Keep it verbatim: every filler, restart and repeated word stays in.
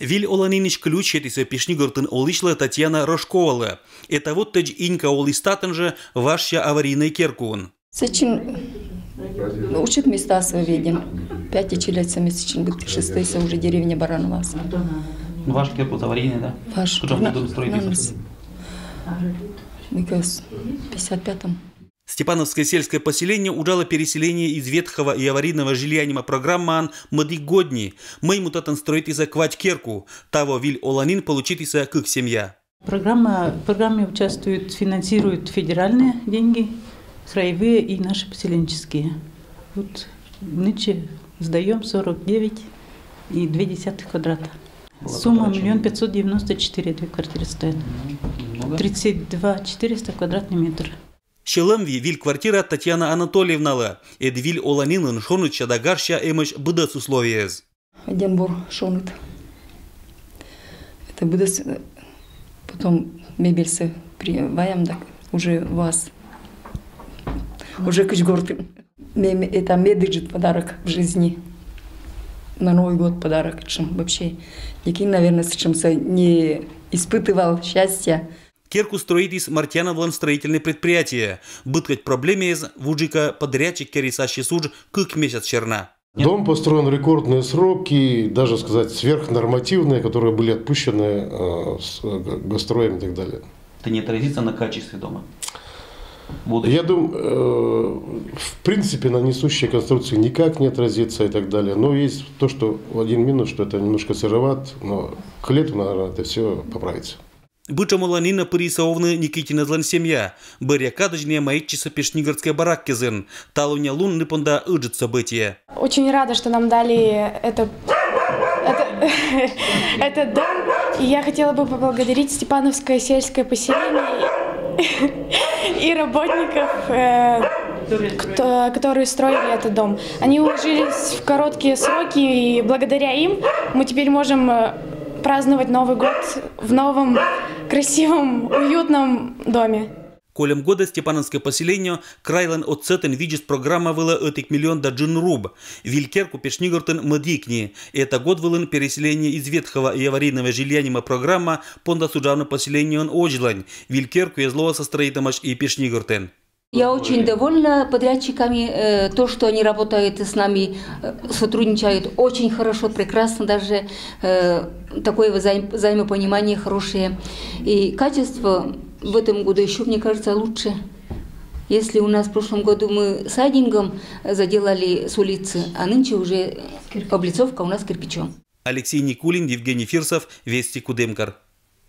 Виль оланінысь ключ сетісӧ Пешнигортын олысьлы Татьяна Рожковалы. Этаводтӧдз Инька оліс татӧн жӧ, важся аварийнӧй керкуын. Сэтчин учет местаыс вӧвӧдім. Пять челядьсӧ ми сэтчин быдтім, шестӧйсӧ уже деревня Барановас. Ну, ваш керкуыс аварийнӧй, да? Ваш. Кутшӧм годын строитіс? Микас, пятьдесят пятом. Степановскӧй сельскӧй поселение уджалӧ «Переселение из ветхого и аварийного жилья» нима программаӧн мӧдік год ни. Мый му татӧн стрӧитісӧ квайт керку. Таво виль оланін получитісӧ кык семья. Программа, в программе участвуют, финансируют федеральные деньги, краевые и наши поселенческие. Вот нынче сдаём сорок девять и две десятых квадрата. Сумма миллион пятьсот девяносто четыре, две квартиры стоят. Тридцать два четыреста квадратный метр. Сьӧлӧмвиа виль квартира Татьяна Анатольевналы. Ӧд виль оланінын шоныдся да гажся эмӧсь быдӧс условиеяс. Один бур шоныд. Это быдӧс, э, потом мебельсӧ при ваям, так уже вас. Уже кыдз гортын. Ме, ме, это медыджыт подарок в жизни. На Новый год подарок, чем вообще. Никин, наверное, с чем не испытывал счастья. Керку стрӧитіс Мартьяновлӧн строительнӧй предприятие. Быд кӧть проблемаыс вуджика подрядчик керис ассьыс удж кык месяц серна. Дом построен в рекордные сроки, даже сказать сверхнормативные, которые были отпущены э, с, э, госстроем и так далее. Это не отразится на качестве дома? Я думаю, э, в принципе, на несущей конструкции никак не отразится и так далее. Но есть то, что один минус, что это немножко сыроват, но к лету, наверное, это все поправится. Быдшӧм оланінӧ пырис овны Никитинӧслӧн семья. Бӧръя кадӧдз найӧ маитчисӧ Пешнигортскӧй бараккезын. Талунъя лун ны понда ыджыд событие. Очень рада, что нам дали это, это, этот дом. И я хотела бы поблагодарить Степановское сельское поселение и работников, э, кто- которые строили этот дом. Они уложились в короткие сроки, и благодаря им мы теперь можем э, праздновать Новый год в новом, красивом, уютном доме. Кольӧм годӧ Степановскӧй поселение крайлӧн ӧтсӧтӧн видзис программа вылӧ ӧтик миллион да джын руб. Виль керку Пешнигортын мӧдік ни. Эта год вылын «Переселение из ветхого и аварийного жилья» нима программа пондас уджавны поселениеын озьлань. Виль керку эз лоас стрӧитӧмаӧсь и Пешнигортын. Я очень довольна подрядчиками, э, то, что они работают с нами, э, сотрудничают очень хорошо, прекрасно даже, э, такое взаим- взаимопонимание хорошее. И качество в этом году еще, мне кажется, лучше. Если у нас в прошлом году мы сайдингом заделали с улицы, а нынче уже облицовка у нас кирпичом. Алексей Никулин, Евгений Фирсов, Вести, Кудымкар.